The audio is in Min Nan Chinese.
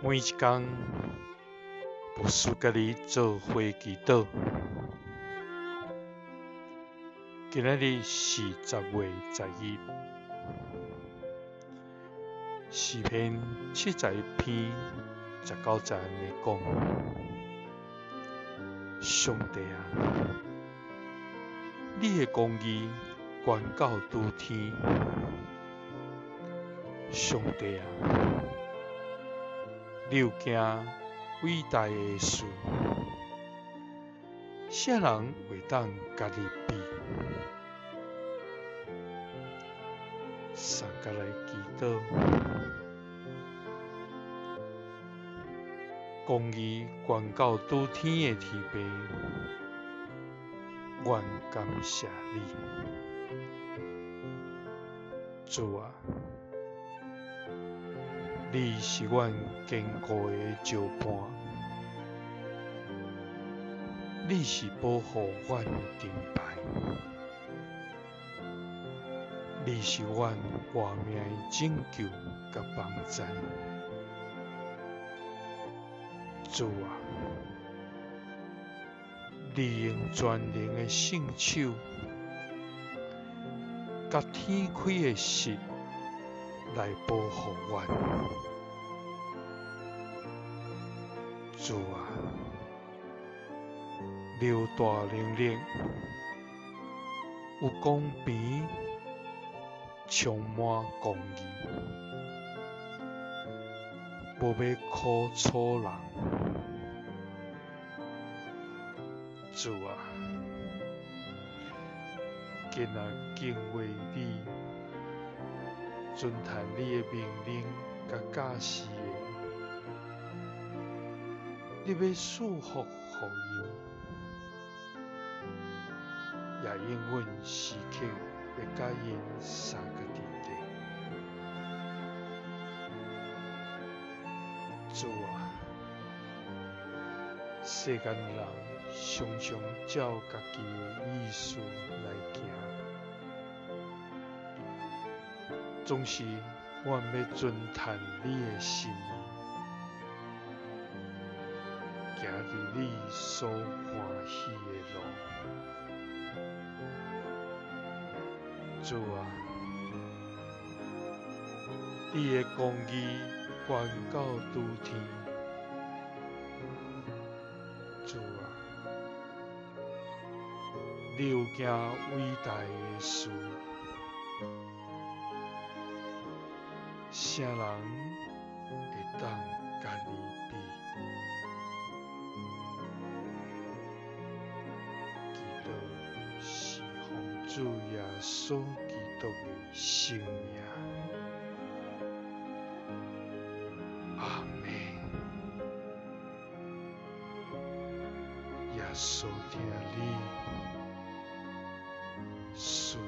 每一工，牧師佮你做伙祈禱。今仔日是10月11，詩篇71篇19節按呢講：上帝啊，你的公義懸到諸天，上帝啊，你有行偉大的事，啥人會當佮你比？相佮來祈禱，公義懸到諸天的天父，阮感謝你，主啊，你是阮堅固的石磐，你是保護阮的盾牌，你是阮活命的拯救佮幫贊。主啊，你用全能的聖手，佮天開的璽來保護阮。主啊，你有大能力，有公平，充滿公義，無欲苦楚人。主啊，囝仔敬畏你，遵行你的命令佮教示的，你欲賜福予𪜶，也應允時刻欲佮𪜶相佮佇底。主啊，世間人常常照家己的意思來行，總是阮欲遵行你的心意，行佇你所歡喜的路。主啊，你的公義懸到諸天。主啊，你有行偉大的事，啥人會當佮你比？祈禱是奉主耶穌基督的聖名。阿們。耶穌疼你，賜